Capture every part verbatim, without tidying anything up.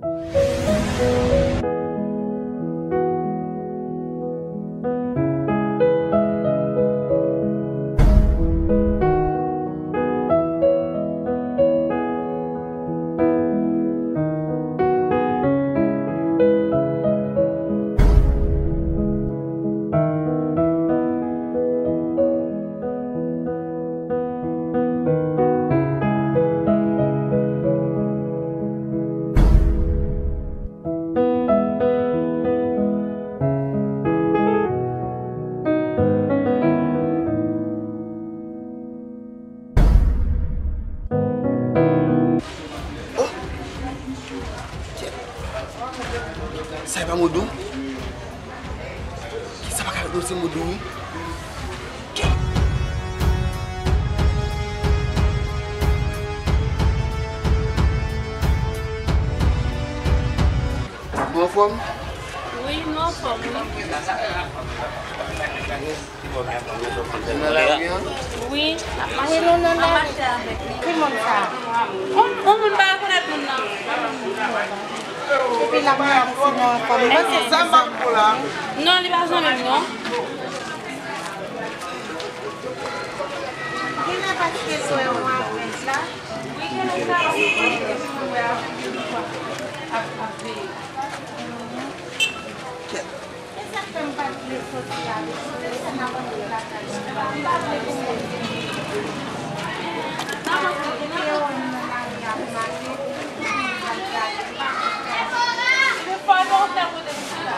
Oh! Kèt. Sa e pa Modou? Kisa pa ka ret non, se Modou wi. Kèt. Ou anfòm? Wi, nou anfòm wi. Nan lari an? Wi. Anpil ou nan lari? Ki moun sa? On, on moun pa rekonèt moun nan. Epi l ap mande si nou anfòm. Mwen se sa m ap pou la. Non, li pa zanmi m non. Genlè paske l wè w avè l la. Wi, genlè sa, wi, genlè sa, wi, avè l. Ap, ap veye. E sa k fè m pa t vle soti a, mesye, se nan rantre lakay mwen. M pa vle pou moun di m sa. Paske depi yo wè m nan lari a, m mache, m al gade, m pa konn sa. Fò e pa w fè kote m chita.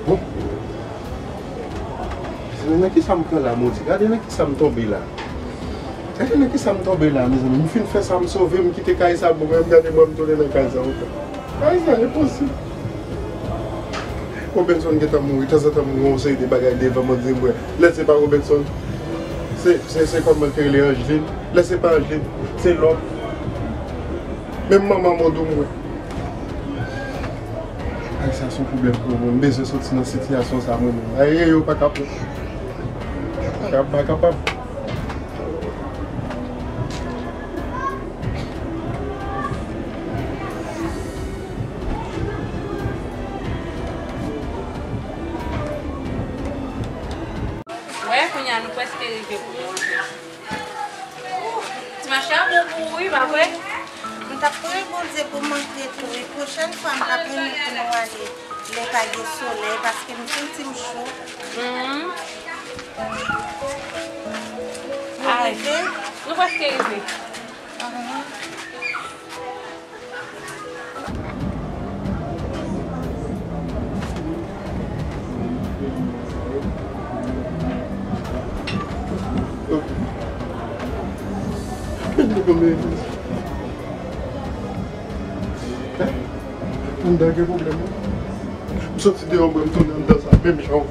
Bon. Mezanmi, nan kisa m pran la, Bondye? Gade nan kisa m tonbe la. Gade nan kisa m tonbe la, mezanmi. M fin fè sa, m sove, m kite kay sa, bon, men gade mwen, m tounen nan kay sa ankò. Kay sa, enposib. Robinson gentan mouri, tanzantan m wè yon seri de bagay devan mwen, di m wè, lè se pa Robinson, se, se, se kòman l te rele, Angeline. Lè se pa Angeline, se lòt. Menm manman Modou m wè. Ay, sa se yon pwoblèm pou mwen. M bezwen soti nan sitiyasyon sa mwen menm. Ay, yo pa ka pran. Pa ka, pa kapab. Wè, kounye a nou prèske rive pou Ti mache a bon pou ou wi, pa vre? M t ap priye Bondye pou m antre tou wi. Pwochèn fwa, m t ap renmen pou nou ale lè pa gen solèy, paske m santi m cho. Mhm. Nou rive? Nou prèske rive. Ahn. Mwen anndan gen pwoblèm wi. M soti deyò mwen, m tounen anndan sa menm jan.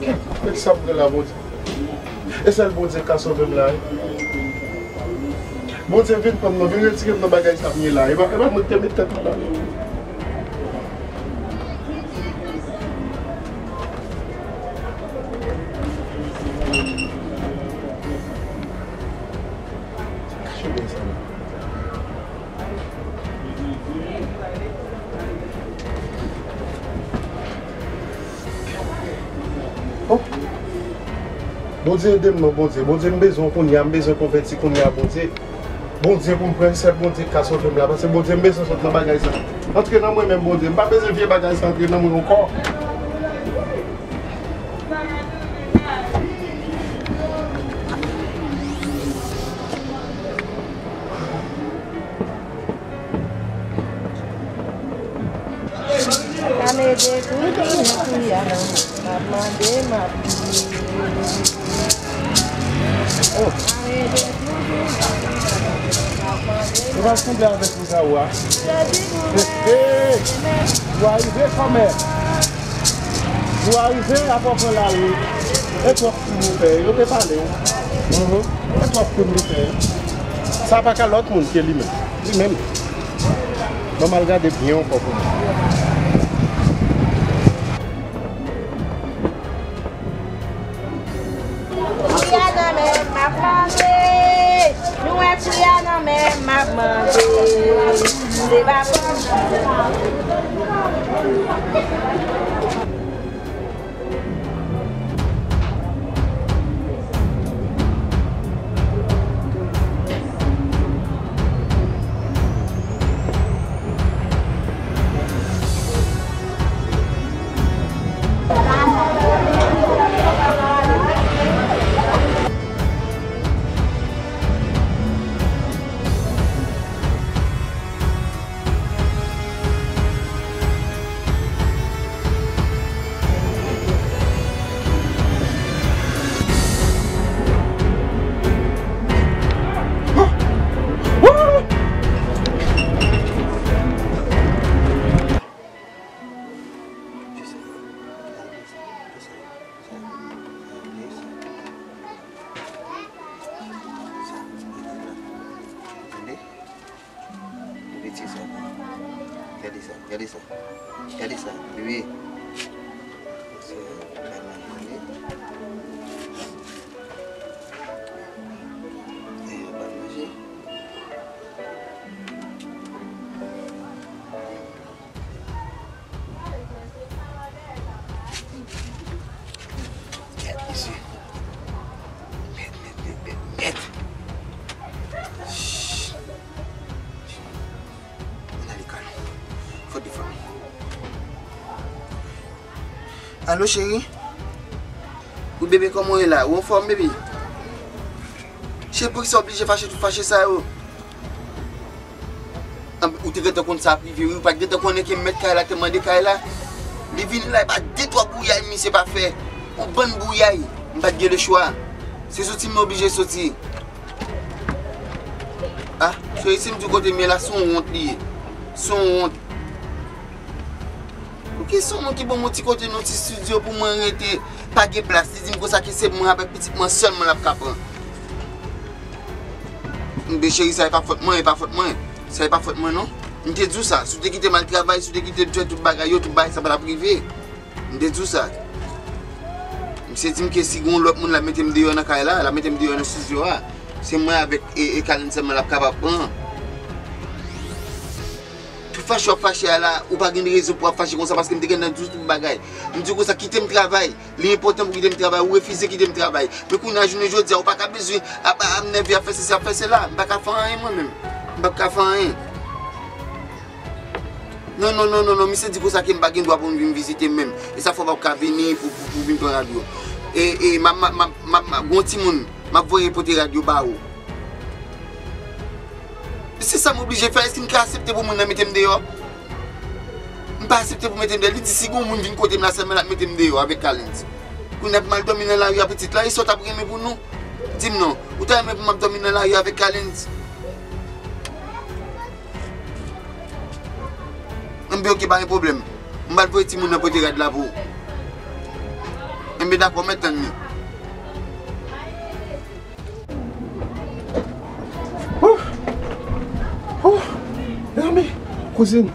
Kèt, men sa m pran la, Bondye. E sèl Bondye k ka sove m la wi. Bondye vin pran m nan, vin retire m nan bagay sa m ye la. E pa, e pa mwen ki te met tèt mwen la non. Kache bèl sa la. Oh. Bondye ede m non, Bondye. Bondye, m bezwen w kounye a, m bezwen konvèti kounye a, Bondye. Bondye pou m pran, sèl Bondye ki ka sove m la, paske Bondye, m bezwen sot nan bagay sa. Antre nan mwen menm, Bondye. M pa bezwen vye bagay sa antre nan mwen ankò. Sa m ede tou, tou, tou, ya, non. M ap mande, m ap priye. Oh. M ap ede tou, tou, tou. M ap mande, m ap priye. Ou pa sanble avèk Ou a, ou a. Jezi pou mwen. Hey, hey. Ou a rive kòmè. Ou arive, apre w pran lari. E twòp plim li fè, yo te pale w. Mhm. E twòp plim li fè. Sa pa ka lòt moun ke li menm. Li menm. Ban m al gade byen ankò pou mwen. Kouya nan men m, m ap mande. Nou wè kouya nan men m, m ap mande. Se pa kòm. Tande? Gade sa. Gade sa. Gade sa. Gade sa. Bebe. Sa, gade, gade. Eh, pa manje. Gad, mesye. Mèd, mèd, mèd, mèd, mèd. Shh. Ann ale kay. Fòt de fanmi. Alo, cheri. Wi, bebe, kòman w ye la? Ou anfòm, bebe? Cheri, poukisa w oblije fache tout fache sa yo? Ann, ou te gentan konn sa ap rive, wi. Ou pa t gentan konnen ke mèt kay la te mande kay la? Li vini la, e pa de twa bouyay misye pa fè. Yon bann bouyay. M pa t gen lechwa. Se soti m oblije soti. Ah, so, si m di w kote m ye la, se yon wont li ye. Se yon wont. Ok, se yon moun ki ban m yon ti kote nan ti estidyo pou mwen rete. Pa gen plas. Li di m konsa ke se mwen avèk pitit mwen sèlman l ap ka pran. Mbe cheri, sa e pa fòt mwen, e pa fòt mwen. Sa e pa fòt mwen, non. M te di w sa. Si w te kite m al travay, si w te kite m fè tout bagay yo, tout bagay sa pa t ap rive. M te di w sa. Misye di m ke si gen yon lòt moun l ap mete m deyò nan kay la, l ap mete m deyò nan estidyo a, se mwen avèk e, e Kalin sèlman l ap kapab pran. Tout fache w ap fache a la, ou pa gen rezon pou w ap fache konsa paske m te gentan di w tout bagay. M di w konsa, kite m travay. Li enpòtan pou kite m travay. Ou refize kite m travay. Men kounye a, jounen jodi a, ou pa ka bezwen ap, ap, ap nève, ap fè sesi, ap fè sela. M pa ka fè anyen mwen menm. M p ap ka fè anyen. Non, non, non, non, non, misye di konsa ke m pa gen dwa pou m vin vizite m menm. E sa fè w p ap ka vini pou, pou, pou vin pran rad yo. E, e, m ap, m ap, m ap, m ap, m ap, gon timoun, m ap voye pote rad yo ba ou. Se sa m oblije fè, èske m ka aksepte pou moun nan mete m deyò? M pa aksepte pou mete m deyò. Li di si gon moun vin kote m la sèlman l ap mete m deyò avèk Kalens. Kounye a pou m al dòmi nan lari a pitit la, e sa w t ap renmen pou nou? Di m non, ou ta renmen pou m ap dòmi nan lari avèk Kalens? Enben, oke, pa gen pwoblèm. M pral voye timoun nan pote rad la pou ou. Enben, dakò, m ap tann li. Ouh! Ouh! Mezanmi! Kouzin!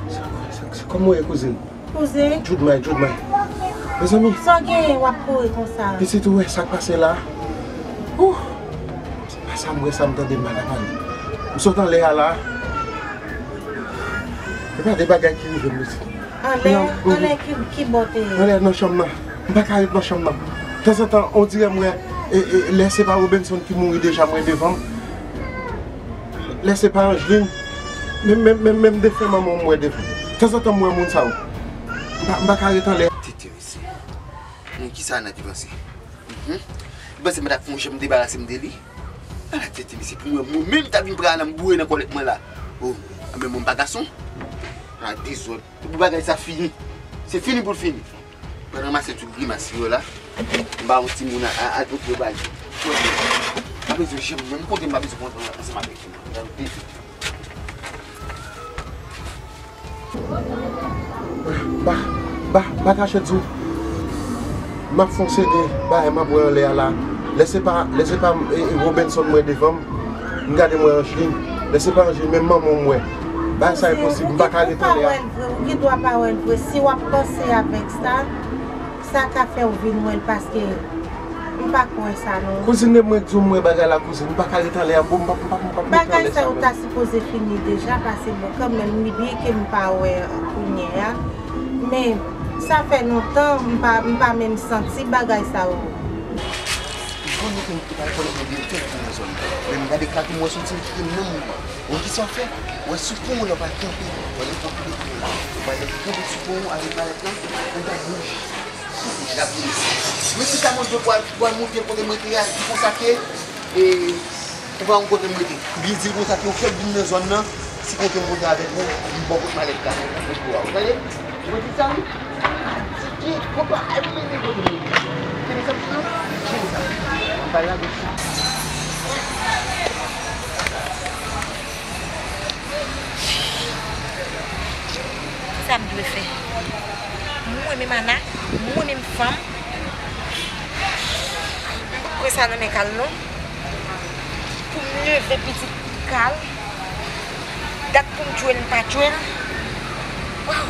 Sa, sa, sa, kòman w ye, kouzin? Kouzin. Joudmay, joudmay. Mezanmi. Sa w genyen w ap kouri konsa? Pitit ou wè sa k pase la? Ouh! Se pa sa m wè, sa m tande, m pa ka pale. M sot anlè a la. E pa de bagay ki rive m, pitit. Anlè, anlè ki, ki bò te ye? Anlè nan chanm nan. M pa ka ret nan chanm nan. Tanzantan, on dirè m wè, e, e, lè se pa Robenson ki mouri deja, m wè devan m. Lè se pa Angeline, menm, menm, menm, menm defen manman m wè devan. Tanzantan m wè moun sa yo. M pa, m pa ka ret anlè. Tete, mesye. Moun ki sa nan ki panse? Mhm. Li panse m ta fè yon jan m debarase m de li? Ala tete, mesye, pou mwen, mwen menm ta vin pran nan boure nan kòlèt mwen la. Oh, men mwen m pa gason. Ala dezòd. Pou bagay sa fini. Se fini pou l fini. Mwen ranmase tout grimas yo la. M ba yon timoun a, a, al pote yo bay. Pa bezwen janm, menm kote m pa bezwen kontre ansanm avèk yo. Ba, ba, ba, ba kachèt sou. M ap fè yon seri de bagay m ap wè anlè a la. Lè se pa, lè se pa, e, e, Robenson m wè devan m, m gade m wè Angeline. Lè se pa Angeline, menm manman m wè. Bagay sa enposib, m pa ka ret anlè a. Ou gen dwa pa wè l vre, ou gen dwa pa wè l vre. Si w ap panse avèk sa, sa ka fè w vin wè l, paske m pa kwè sa non. Kouzin, lè mwen di w m wè bagay la, kouzin, m pa ka ret anlè a, bon, m p ap, m p ap, m p ap ret anlè sa menm. Bagay sa yo ta sipoze fini deja, pase bon, kanmenm, li byen ke m pa wè kounye a. Men, sa fè lontan, m pa, m pa menm santi bagay sa yo. M konnen ke m te pral konnen mwen byen tèt nan zòn nan. Men m gade kaka m wè soti m kite m nan mouvman. Ou ki sa w fè? Ou wè sou pon lè w pral kanpe. Ou wè nenpòt ki depi la. Ou pral kanpe sou pon avèk malèt lan. Ou pral bouje. L ap vini. Men si sa mwen dwe pral, pral monte kote mwen te a, di konsa ke, e, ou pa konn kote m rete. Li di konsa ke ou fèk vin nan zòn nan, si kote m rete avèk ou, li bò kot malèt la. Ou tande? Ou tande sa, wi? Di ki konpa, ay, mwen mete kote m rete. Tande sa, non? Tande sa. Anba la, de Kisa m dwe fè? Mwen menm Ana, mwen menm fanm, m p ap pran sa nan men Kal non. Pou m leve pitit Kal, dat pou m tchwe l, m pa tchwe l. Waw!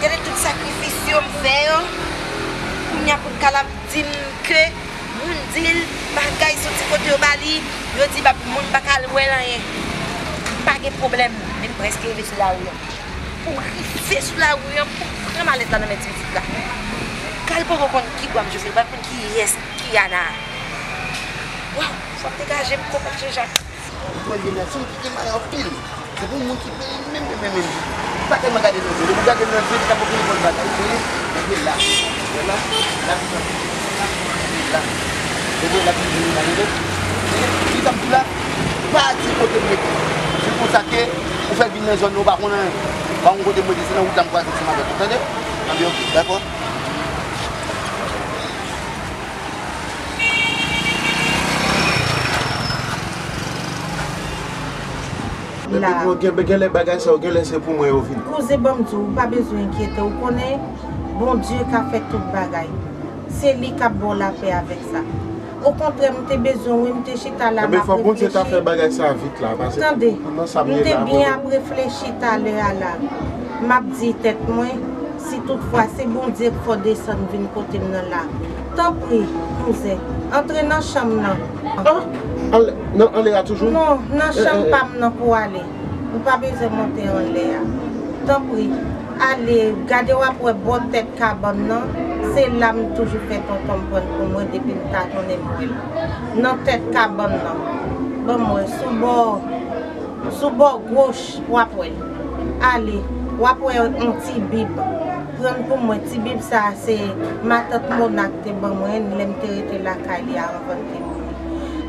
Gade tout sakrifis yo m fè yo. Kounye a pou Kal ap di m ke moun di l bagay soti kote yo ba li, yo di ba moun pa ka al wè l anyen. M pa gen pwoblèm, men m prèske rive sou lari a. Pou m rive sou lari a, pou m pran malèt la nan men ti pitit la. Kal poko konn ki bwa m jwe, li pa konn kiyès ki Ana. Waw, fò m degaje m konprann Jean Jacques. Ou pran vye nèg, se yon ki gen malè anpil. Se pou moun ki peye menm, menm, menm, menm. Pa tèlman gade nan je. Depi w gade nan je, li ka poko konn bagay. Tande? Leve la. Leve la. Leve la. Leve la. Leve la. Leve la. Leve la. Li tann pou la. Pa di kote m rete. Se konsa ke ou fèk vin nan zòn nan, ou pa konn anyen. Ou pa konn kote m rete, se nan wout la m pral soti avèk ou. Tande? Anben, oke, dakò. Epi gen, gen lè bagay sa yo, gen lè se pou mwen yo vin. Kouzen, ban m di w, ou pa bezwen enkyete w. Ou konnen, Bondye ka fè tout bagay. Se li k ap ba w lapè avèk sa. Okontrè, m te bezwen w wi, m te chita la, m ap reflechi. Ebyen, fò Bondye ta fè bagay sa vit la, paske nan sa m ye la, mwen menm. Tande, m te byen ap reflechi talè a la. M ap di tèt mwen, si toutfwa se Bondye k fè w desann vin kote m nan la, tanpri, kouzen, antre nan chanm nan. Ah, anlè, nan anlè a toujou? Non, nan chanm pa m nan pou w ale. Ou pa bezwen monte anlè a. Tanpri, ale, gade w ap wè bò tèt kabann nan, se la m toujou fè tonton m pran l pou mwen depi m ta tounen m wè l. Nan tèt kabann nan, ban m wè, sou bò, sou bò goch, w ap wè l. Ale, w ap wè yon ti bib. Pran l pou mwen, ti bib sa a, se matant Mona k te ban mwen l lè m te rete lakay li a anvan l te mouri.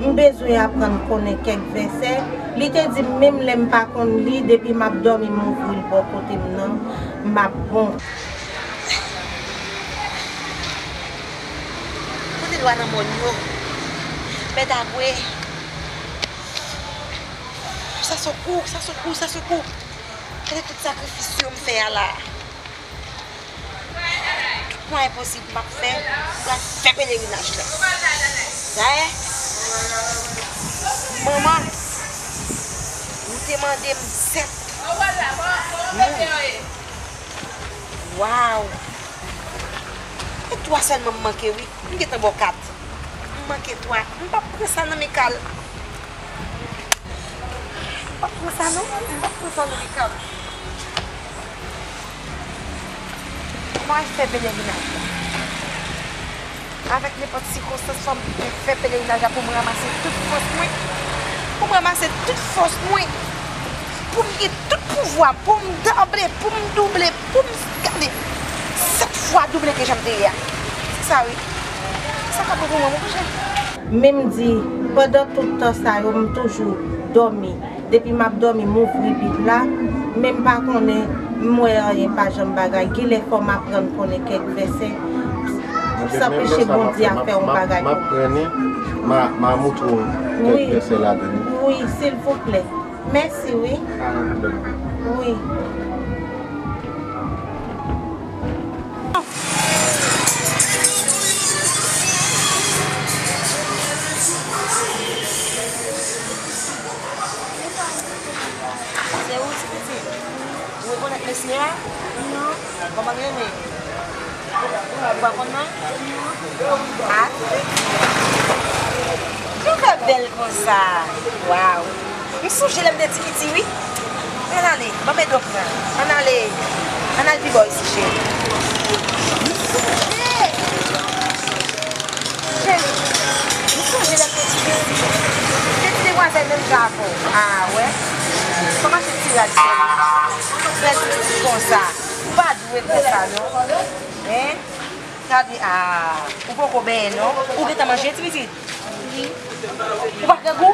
M bezwen aprann konnen kèk vèsè. Li te di m menm lè m pa konn li, depi m ap dòmi, m ouvri l bò kote m nan, m ap bon. Kote lwa nan mòn yo? Mèt Agwe. Sa se kou, sa se kou, sa se kou. Gade tout sakrifis yo m fè a la. Tout mwayen posib m ap fè, m pral fè pelerinaj la. Dayè, manman, ou te mande m sèt moun. Waw! E twa sèlman m manke, wi. M gentan ba w kat. M manke twa. M p ap pran sa nan men Kal. M p ap pran sa non. M p ap pran sa nan men Kal. Mwen fè pelerinaj la. Avèk nenpòt sikonstans, fò m fè pelerinaj la pou m ranmase tout fòs mwen. Pou m ranmase tout fòs mwen. Pou m gen tout pouvwa m. Pou m danble, pou m double, pou m gade. Sèt fwa double ke jan m te ye a. Se sa wi. Sa ka bon pou mwen, mon chè. Men m di, pandan tout tan sa yo, m toujou dòmi. Depi m ap dòmi, m ouvri Bib la, men m pa konnen, m wè anyen pa janm bagay. Genlè fò m aprann konnen kèk vèsè, san peche Bondye a fè yon bagay pou mwen. M ap pran li, m a, m a montre w kèk vèsè ladan li. Wi, silvouplè. Mèsi, wi. Wi. Kòman m renmen? Ou pa konn mwen? A? Ki fè bèl konsa? Waw! M sonje lè m te ti piti, wi. Ann ale, ban m ede w pran. Ann ale. Ann al pi bò isi, cheri. M sonje. Cheri, m sonje lè m te ti piti. M te ti demwazèl menm jan avè w. A, wè. Kòman se ti rad, cheri? Bèl ti piti konsa. Ou pa dwe konsa, non. Hein? Gade, a, ou poko benyen, non. Ou gentan manje, ti pitit? Wi. Ou pa grangou?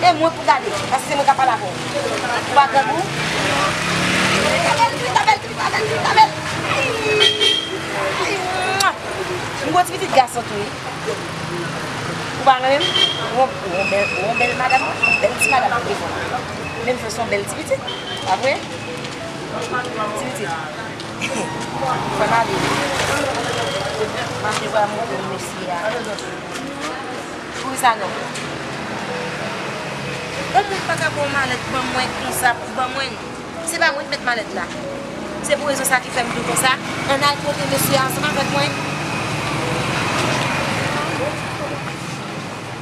E mwen pou gade, paske se mwen k ap pale avè w. Ou pa grangou? Tabèl, tabèl, tabèl, tabèl. Ay! Ay, mwa! M gon ti pitit gason tou, wi. Ou pa renmen m? Ou, ou bèl, ou bèl madanm, bèl ti madanm pou devan. Menm jan se yon bèl ti pitit. Pa vre? Ti pitit. Fè m ale. M ap deja montre w mesye a. Pouri sa non. Yon moun pa ka ba w malèt ban mwen konsa pou ban mwen. Se pa mwen ki met malèt la. Se pou rezon sa ki fè m di w konsa. Ann al kote mesye a ansanm avèk mwen.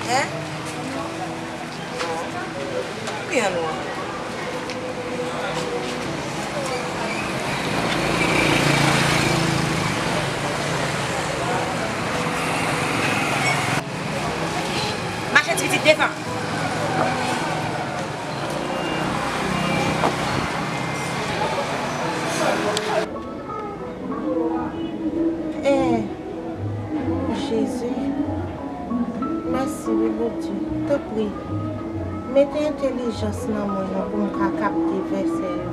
Hein? Wi, an nou an. Mache ti pitit devan. Eh, Jezi, mèsi wi, Bondye. Tanpri, mete entèlijans nan mwen non pou m ka kapte vèsè yo.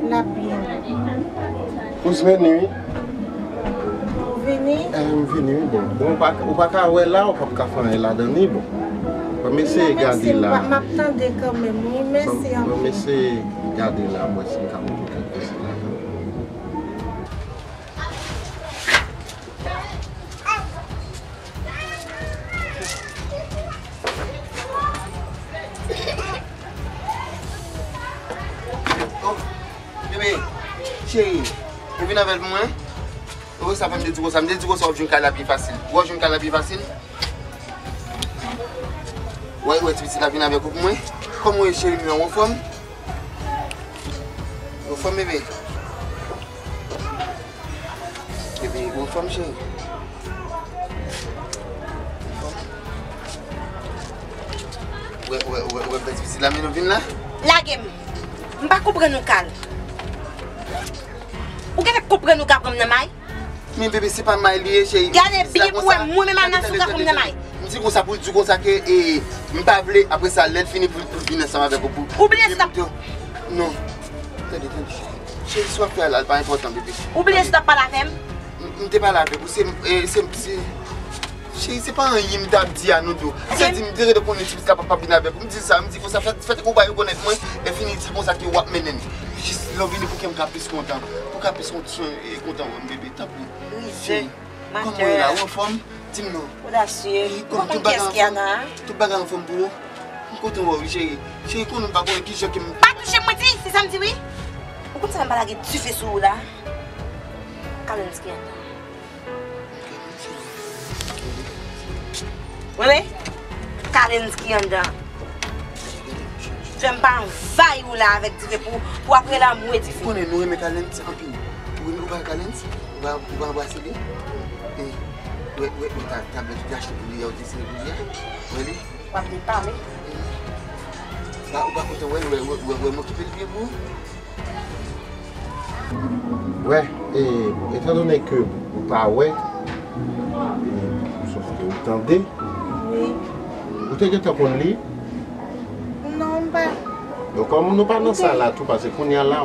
L ap byen. Ou vini, wi? Ou vini? Eh, m vini, wi, bon. Bon, ou pa, ou pa ka wè la, ou p ap ka fè anyen ladan li, bon. Ban m eseye gade la. M ap tande kanmenm, wi. Mèsi anpil. Ban m eseye gade la, m wè si m ka montre w kèk vèsè ladan. Oh, bebe, cheri, ou vin avè l pou mwen? Ou wè sa fè m te di konsa, m te di konsa w ap jwenn kay la pi fasil. Ou ap jwenn kay la pi fasil? Ou wè, ou wè ti pitit la vin avèk ou pou mwen? Kòman w ye cheri m yo, ou anfòm? Ou anfòm, bebe? Bebe, ou anfòm, cheri? Ou anfòm? Ou wè, ou wè, ou wè, ou wè bèl ti pitit la, men nou vin la? Lage m. M pa konprann ou, Carl. Ou genlè konprann ou ka pran m nan may? Men bebe, se pa may li ye, cheri. Gade byen pou wè, mwen menm Anas ou ka pran m nan may. M di konsa pou l di konsa ke, e, m pa vle, apre sa, lè l fini pou, pou l vin ansanm avèk ou pou... Ou bliye sa. Non. Tande, tande, cheri. Cheri, sa w ap fè a la, l pa enpòtan, bebe. Ou bliye sa w t ap pale avè m? M, m te pale avèk ou, se, e, se, se, cheri, se pa anyen m t ap di a non, do. Se di m te rete konnen ti pitit la p ap vin avèk ou. M di sa, m di konsa, fè, fè tankou w pa rekonèt mwen, lè fini di konsa ke w ap mennen m. Jis lè w vini pou kè m ka plis kontan. Pou w ka plis kontan, e, kontan wè m, bebe, tanpri. Rize, cheri, kòman w ye la? Ou anfòm? Di m non. Odasye. Ou pa konn kiyès ki Ana a? Tout bagay anfòm pou ou? M kontan wè w, wi, cheri. Cheri, konnen m pa konnen kijan ke m... Pa touche m, mwen di, se sa m di, wi. Ou konn sa m pa lage dife sou ou la? Kalens ki anndan. Wi, wi. Kalens ki anndan. Fè m pa anvayi ou la avèk dife pou, pou apre la mwe dife. Ou konnen nou renmen Kalens anpil. Ou renmen, ou pa Kalens? Ou pa, ou pa anbrase li? E, wè, wè, wè, ta, tablèt ou te achte pou li a, ou te sere pou li a? Wè li? W ap vin pale. Ba, ou pa kontan wè l, wè, wè, wè, wè, m okipe l byen pou ou. Wè, e, etandone ke ou pa wè, e, sòf ke ou tande, wi, ou te gentan konn li? Non, m pa. Donk, kòm nou pa nan sa la tou, paske kounye a la,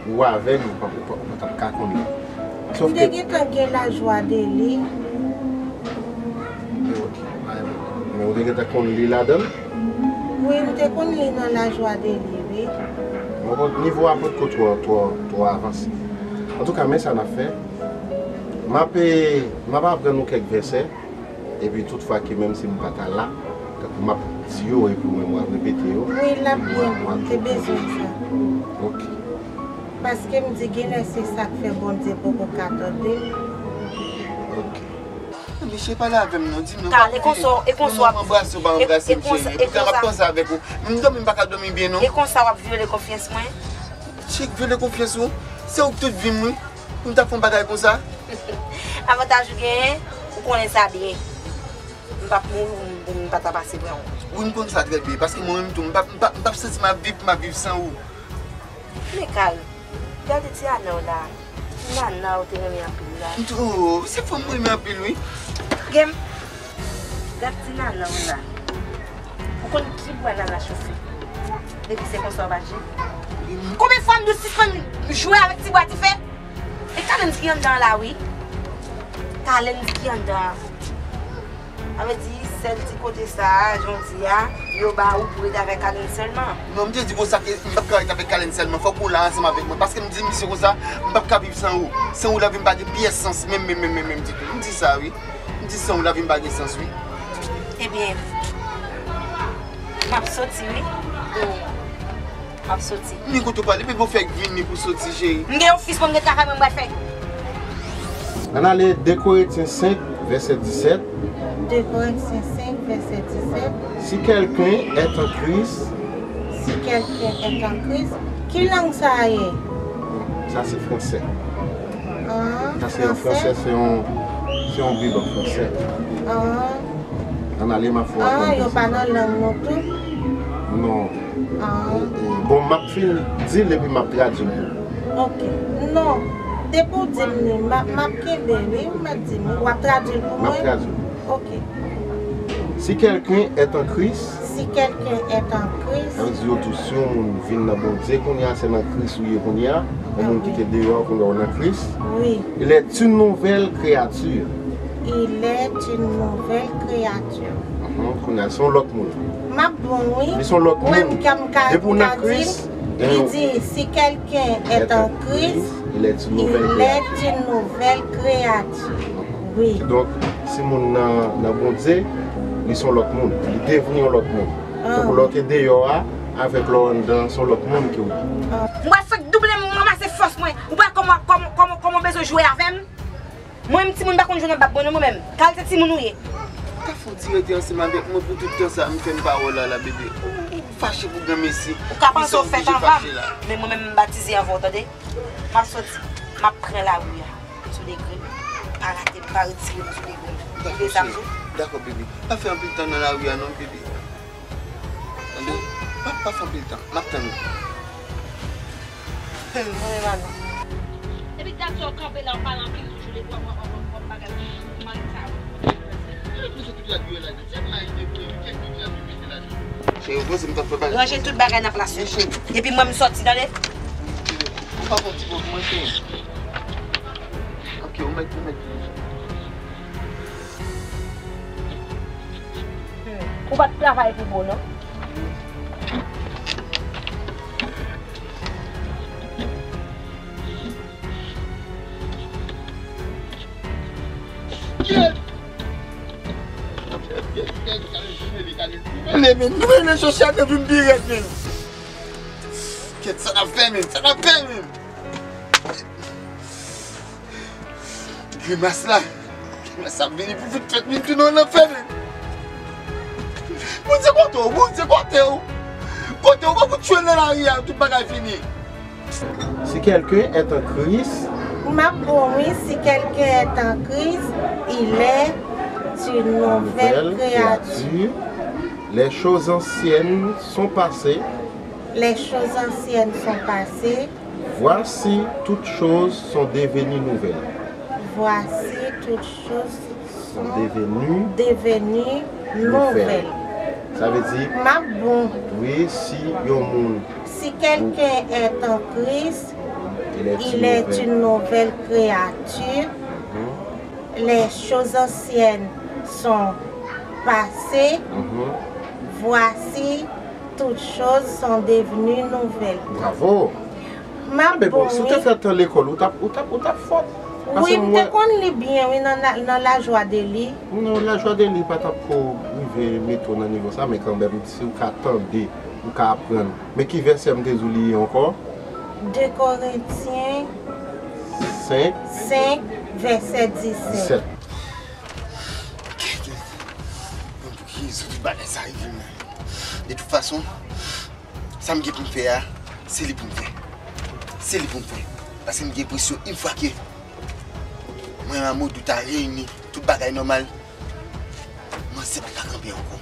ou avè l, ou pa, ou pa, ou pa t ap ka konn li. M te gentan gen lajwa de li. E, ok. Men ou te gentan konn li ladan l? Wi, m te konn li nan lajwa de li, wi. Mwen konn nivo a potko twò, twò, twò avanse. Antouka, men sa n ap fè. M ap, e, m ap aprann nou kèk vèsè. Epi toutfwa ke menm si m pa ta la, tankou m ap Di yo epi mwen, mwen repete yo. Wi, l ap byen bon, m te bezwen sa. Ok. Paske m di genlè se sa k fè Bondye poko ka tande m. Ok. Mesye, pale avè m non, di m non. Kal, e konsa, e konsa w ap, anbrase w pa anbrase m, cheri. Epoutan m ap panse avèk ou. M dòmi, m pa ka dòmi byen non. E konsa w ap vyole konfyans mwen? Cheri, vyole konfyans ou? Se ou k tout vi m wi. Pou m ta fè yon bagay konsa? Avantaj ou genyen, ou konnen sa byen. M p ap mouri pou m, pou m pa ta pase pran ou. Wi, m konn sa trè byen, paske mwen menm tou, m p ap, m p ap, m p ap santi m ap viv pou m ap viv san ou. Men Kal, gade ti Ana w la. Ti Nana w te renmen anpil la. M tou, oh, se fanm mwen renmen anpil, wi. Gade m. Gade ti Nana w la. Ou konn ki bwa Nana chofe? Depi se konsa w pa jwe. Konbyen fwa m di w sispann jwe avèk ti bwa dife? E Kalens ki anndan an la wi. Kalens ki anndan an. Sa vle di, sèl ti kote sa a, jan w di a, yo ba ou pou rete avèk Kalens sèlman. Non, m te di konsa ke m p ap ka rete avèk Kalens sèlman. Fòk ou la ansanm avèk mwen. Paske m di misye konsa, m p ap ka viv san ou. San ou lavi m pa gen pyès sans, menm, menm, menm, menm, menm ditou. M di sa wi. M di san ou lavi m pa gen sans wi. Ebyen, m ap soti wi. M ap soti. Men kote w prale, men pou fèk vini pou soti, cheri. M gen ofis mwen, m gen travay mwen m pral fè. Ann ale de Korentyen senk, vèsè disèt. De Korentyen senk, vèsè disèt. Si quelqu'un est en Christ. Si quelqu'un est en Christ. Ki lang sa a ye? Sa se fransè. Ah, sa se an fransè, se yon, se yon bib an fransè. Ah. Ann ale, m ap fè w aprann. Ah, yo pa nan lang nou tou? Non. Ah. E, e, bon, m ap fin di l epi m ap tradui l pou ou. Ok. Non. Depi w di m li, m ap, m ap kenbe, wi, ou mèt di m. W ap tradui l pou mwen? M ap tradui l. Ok. Si quelqu'un est en Christ. Si quelqu'un est en Christ. Sa vle di yo tou, si yon moun vin nan Bondye, kounye a se nan Kris ou ye kounye a. Yon moun ki te deyò, kounye a w nan Kris. Wi. Il est une nouvelle créature. Il est une nouvelle créature. Mhm, kounye a se yon lòt moun. M ap bon, wi. Li se yon lòt moun. Mwen, m ka, m ka, depi w nan Kris, li di, si quelqu'un est en Christ, il est une nouvelle créature. Wi. Donk, si moun nan, nan Bondye, li se yon lòt moun. Li devni yon lòt moun. Tankou lè w te deyò a, avèk lè w anndan, se yon lòt moun ke w ye. M pral fèk double m ranmase fòs mwen. Ou pral kòman, kòman, kòman, kòman w bezwen jwe avè m? Mwen menm timoun pa konn jwe nan bab mwen non mwen menm. Kalite timoun ou ye? Ou ka fè w ti rete ansanm avèk mwen pou tout tan sa a m fè m pa wè w la la, bebe. Ou, ou fache pou granmesi. Ou ka panse w fèt anvan m, men mwen menm m batize anvan w, tande? M ap soti, m ap pran lari a sou degre m. Pa rate m, pa retire m sou degre m. Ou tande sa m di w? Dakò, bebe. Pa fè anpil tan nan lari a non, bebe. Tande? Pa, pa fè anpil tan. M ap tann ou. Mwen menm a non. Depi dat sa w kanpe la, w pale anpil toujou, depi w ap, w ap, w ap, w ap bagay. Mari sa. Cheri, ou panse m t ap fè bagay? Ranje tout bagay nan plas yo. Epi mwen m soti, tande? Ou pa fè yon ti pòz mwen, cheri? Ok, ou mèt, ou mèt. Ou pa t travay pou bo non. Leve nou rezo sosyo a depi m pi rèd menm. Kèt, sa n ap fè menm, sa n ap fè menm. Grimas la. Grimas ap vini pou vit fèt vin tounen yon lanfè menm. Bondye kote w, Bondye kote w. Kote w, w ap tchwe nan lari a, tout bagay fini. Si quelqu'un est en Christ. M ap bon wi, si quelqu'un est en Christ, il est une nouvelle créature. Les choses anciennes sont passées. Les choses anciennes sont passées. Voici, toutes choses sont devenues nouvelles. Voici, toutes choses sont devenues nouvelles. Sa vle di, m ap bon. Wi, si yon moun. Si quelqu'un est en Christ, il est une nouvelle créature. Mhm. Les choses anciennes sont passées. Mhm. Voici, toutes choses sont devenues nouvelles. Bravo! M ap bon, wi. Si w te fè tan lekòl, ou t ap, ou t ap, ou t ap fò. Wi, m te konn li byen, wi, nan, nan, nan La Joie de Lire. Non, La Joie de Lire pa t ap ko rive. Mete w nan nivo sa, men kanmenm, si w ka tande, ou ka aprann. Men ki vèsè m te di w li ye ankò? De Korentyen senk. Senk, vèsè disèt. Disèt. Mwen pou ki rezon tout bagay sa rive m nan? De tout fason, sa m gen pou m fè a, se li pou m fè. Se li pou m fè. Paske m gen enpresyon, yon fwa ke mwen ak Modou ta reyini, tout bagay nòmal, manzè p ap ka kanpe ankò.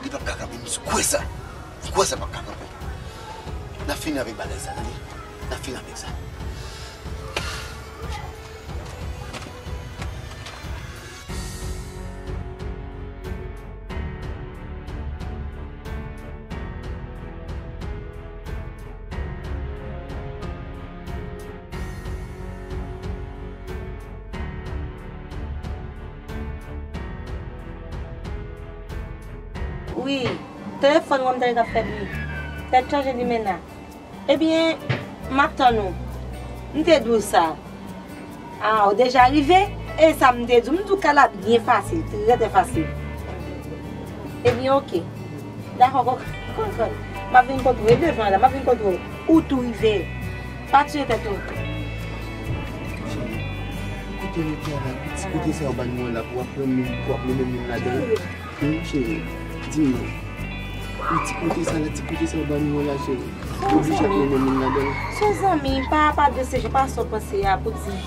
Li p ap ka kanpe, m kwè sa. M kwè sa p ap ka kanpe. N ap fini avèk bagay sa, tande? N ap fini avèk sa. Wi, telefòn mwen m tande k ap fè bri. Tèt chaje limena. Ebyen, m ap tann ou. M te di w sa. A, ou deja rive? E sa m te di w, m di w kay la byen fasil, trè, trè fasil. Ebyen, oke. Dakò, kò-, kò-, kò-, m ap vin kote w, e devan la, m ap vin kote w. Ou tou rive. Pa tiye tèt ou. Cheri, kote rete a la, ti kote sa yo ban mwen la, pou w ap renmen, pou w ap renmen moun ladan l. Wi, cheri, di m non. Wi, ti kote sa la, ti kote sa yo ban mwen la, cheri. Ou oblije ap renmen moun ladan l. Se yon zanmi, pa, pa de se jan, pa sa w panse a pou di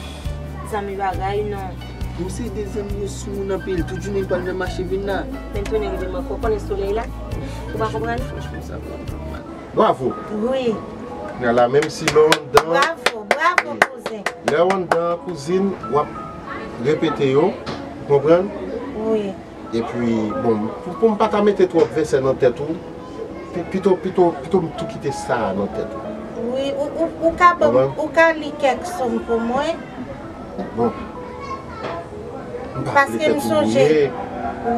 zanmi bagay, non. Nou se de zanmi, yo sou moun anpil. Tout jounen, m pral nan mache vin la. Men tounen rive m ankò, konnen solèy la. Ou pa konprann? Franchman, sa vrèman fè m mal. Bravo! Wi. Kounye a la, menm si lè w anndan, bravo, bravo, wi, kouzen. Lè w anndan, kouzin, w ap repete yo, ou konprann? Wi. Epi, bon, pou, pou m pa ta mete twòp vèsè nan tèt ou, pi-, pito, pito, pito m tou kite sa a nan tèt ou. Wi, ou, ou, ou ka ban m, konprann? Ou ka li kèk sòm pou mwen? Bon. M pa vle fè ti bouye. Paske m sonje,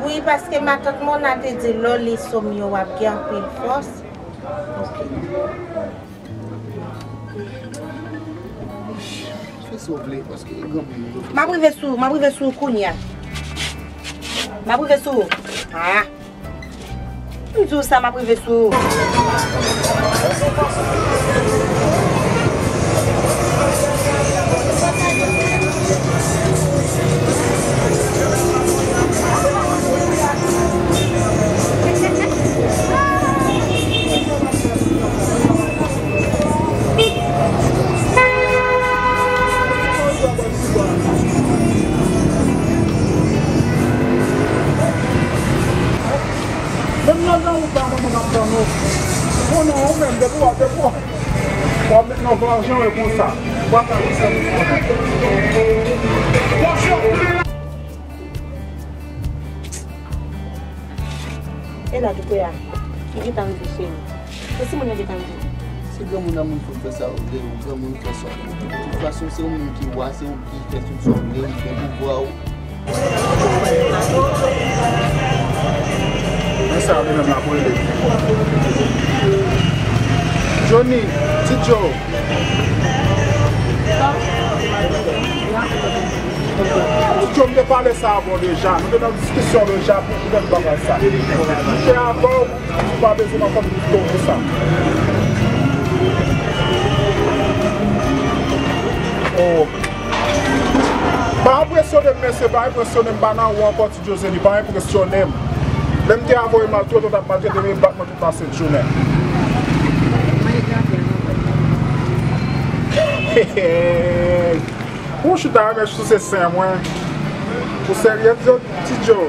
wi, paske matant Mona te di lè w li sòm yo, w ap gen anpil fòs. Ok. Fè sa w vle, paske granmoun yo. M ap rive sou ou, m ap rive sou ou kounye a. M ap rive sou ou. Ah. M di w sa, m ap rive sou ou. Menm nan, nan wout la, mwen, mwen ap tann ou. Konnen ou menm, depi w ap, depi w ap, w ap met nan vajen w konsa. W ap tann ou sèl. E la, Doukoura, m gentan rive, cheri. Mèsi moun nan gentan di. Se granmoun nan moun fòk fè sa ou vle, ou granmoun fè sa ou vle. De tout fason, se ou menm ki wa, se ou ki fè tout sa ou vle, ou gen pouvwa ou. Men sa li menm la pou rele. Johnny, Ti Joe. Ti Joe, m te pale sa avè w deja. Nou te nan diskisyon deja pou, pou mèt bagay sa. M te avè w. Ou pa bezwen nan fanmi m tou konsa. Oh. Pa enpresyone m, mesye, pa enpresyone m, pa nan ou ankò, Ti Jose, li pa enpresyone m. Lè m te avè w, maltrete w, t ap maltrete m, e bat mwen tout lasent jounen. Hey, hey. Ou chita avè souse sen mwen. Ou serye, Ti Joe?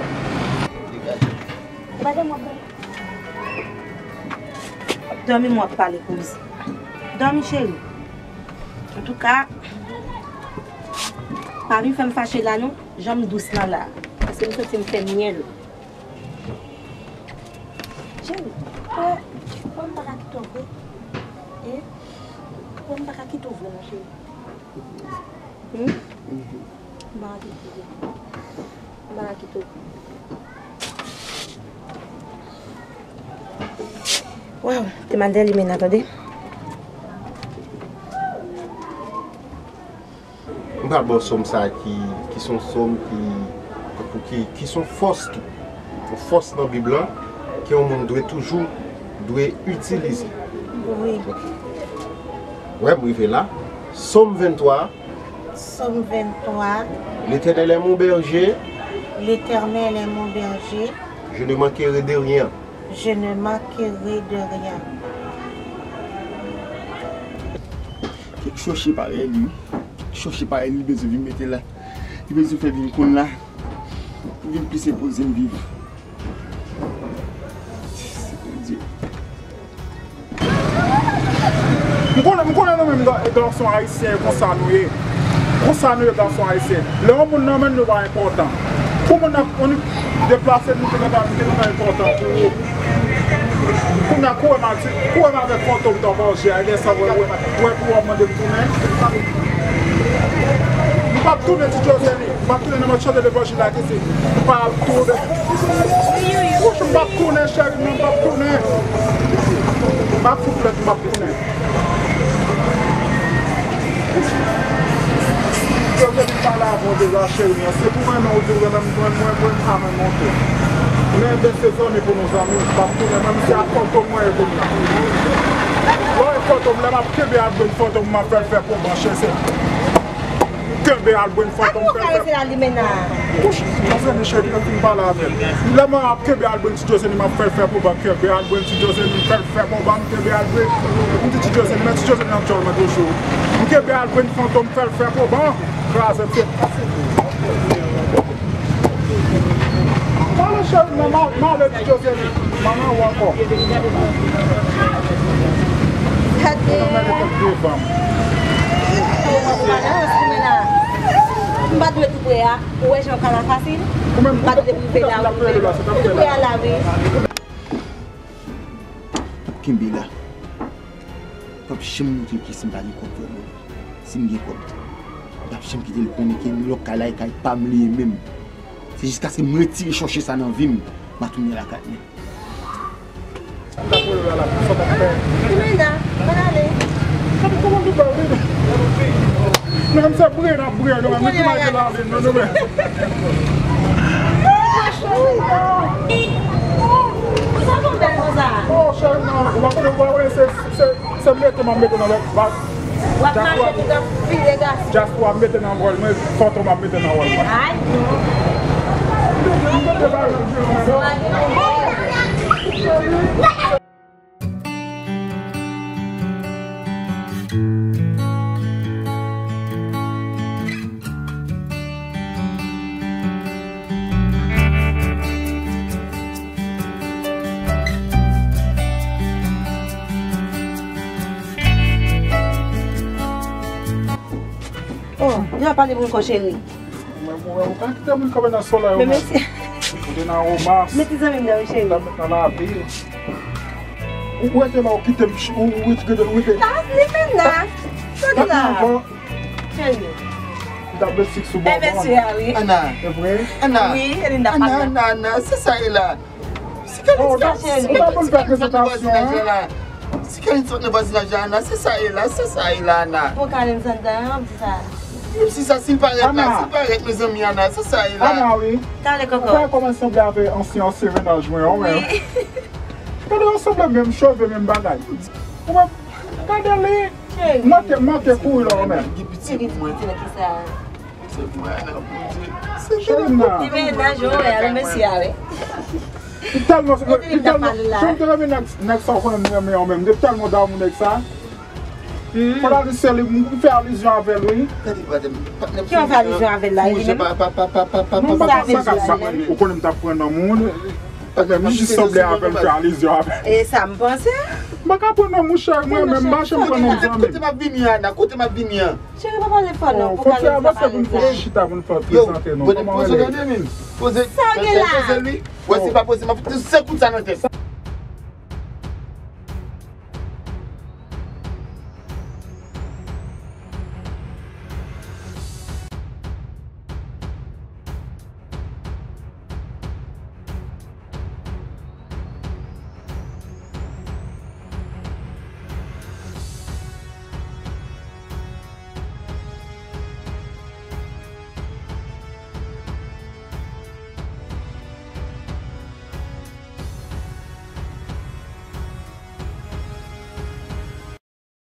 Dòmi m w ap pale, kouz. Dòmi, cheri. Antouka, pa vin fè m fache la, non. Jan m dous lan la. Paske m santi m fè myèl. Cheri, wè, wè m pa ka kite w vre. E, wè m pa ka kite w vre, non, cheri. Hmm? M pa ka kite w vre. M pa ka kite w. Waw, te mal dèyè limena, tande. M pral ba w sòm sa ki, ki se yon sòm ki, ki, ki se yon fòs tou. Yon fòs nan Bib lan ke yon moun dwe toujou dwe itilize. Wi. Wè, m rive la. Sòm venntwa. Sòm venntwa. L'Éternel est mon berger. L'Éternel est mon berger. Je ne manquerai de rien. Je ne manquerai de rien. Kèk chòche parèy li, kèk chòche parèy li, li bezwen vin mete la. Li bezwen fè vin konn la. Pou vin plis enpoze m viv. Bondye. M konnen, m konnen nou menm ga-, gason ayisyen, e konsa nou ye. Konsa nou ye, gason ayisyen. Lè yon moun nan men nou pa enpòtan. Pou moun nan, moun deplase nou, te gentan, te gentan enpòtan pou ou. Kounye a, kouri m a di, kouri m avèk Fantom nan manje a, lè sa, wè, wè, wè, pou w ap mande m tounen. M p ap tounen, Ti Jozeni. M ap tounen nan mòd chante levanjil la ki se m ap tounen. Wouch, m ap tounen, cheri, non, m ap tounen. M ap fout plèt, m ap tounen. Yo vle vin pale avè w deja, cheri, non. Se pou mwen, men ou di w renmen mwen, mwen, mwen, mwen pa renmen w tou. Men de se zanmi pou nou zanmi, m ap tounen, menm si a Fantom mwen ye kounye a. Lè w wè Fantom, lè m ap kenbe album Fantom, m ap fè l fè pou mwen, cheri, se Kenbe album Fantom fè l fè. Wouch, Jozeni cheri, m fin pale avè l. Lè mwen ap kenbe album Ti Jozeni, m ap fè l fè pou ban. Kenbe album Ti Jozeni, m fè l fè pou ban, m kenbe album. M di Ti Jozeni, men Ti Jozeni ap djòl mwen toujou. M kenbe album Fantom fè l fè pou ban. Kraze m se. Pale cheri, non, m a, m a ale Ti Jozeni. Manman ou ankò. Gade. Ou pa nan rans pou mwen la. M pa t dwe tou pre a. Ou wè jan w ka la fasil. M pa t dwe rive la, ou rive. Tou pre a la, wi. Kenbe la. P ap janm montre l ke si m pa gen kòb vrèman. Si m gen kòb, m p ap janm kite l konnen ke New York kay la e kay pa m li ye menm. Se jiskaske m retire chòche sa nan vi m, m a tounen lakay mwen. Menm se bre n ap bre nou menm, nou tou lage la vin nou, nou menm. Oh, cheri, non, w ap wè, se, se, se mete m ap mete nan lòt bak. W ap mache tout ap vire gas. Dyaspora mete nan wòl mwen, Fantom ap mete nan wòl mwen. Ay, non. Oh, deja pale pou m kò cheri. Mwen, mwen, ou pa kite moun kanpe nan solèy, ou menm. Ou te nan romans. Men ti zanmi m nan, wi, cheri. Ou ta met nan lavi. Ou, ou rete la, ou kite m, ou, ou rete, ou rete. Ah, li menm nan. Sa ki la? Cheri. Ou ta met sik sou bò. Ana. E vre? Ana. Wi, Linda. Ana, Ana, Ana, se sa e la. Si Kalin sot nan vwazinaj la, Ana, se sa e la, se sa e la, Ana. Bon, Kalin sot nan, di sa. Menm si sa, si l parèt la, si l parèt, mezanmi, Ana, se sa e la. Ana, wi. Ou pa kòmanse sanble avè ansyen, ansyen mennaj mwen an, wi. Gade, yo sanble menm cheve, menm bagay. Ou pa gade li. Manke, manke kouri la, ou menm. Gen piti pou mwen. Se mwen, nan, Bondye. Se mwen, nan. Ti mennaj, ou wè, al mesye a, wi. Li tèlman, li tèlman, jan m te renmen nèg, nèg sa, ou konnen m renmen an menm. Li tèlman damou nèg sa. Fò la di se li, m fè alizyon avè l, wi. Gade, patnè m, patnè m. Ki w fè alizyon avè l la, li menm? Non, m pa t ap, ou konnen m t ap pran nan moun. Patnè m jis sanble avè l, m fè alizyon avè l. E sa m panse. M pa ka pran nan moun, cheri, mwen menm, m pa janm pran nan moun zanmi. Kote m ap vini an, Ana? Kote m ap vini an? Cheri, pa pale fò non, pou Kalin sa pa alèz la. Fò n fè yon chita pou n fè prezante nou. Kòman w rele? Poze, poze, poze li. Wè, si pa poze, m ap fout se kout sa nan tèt.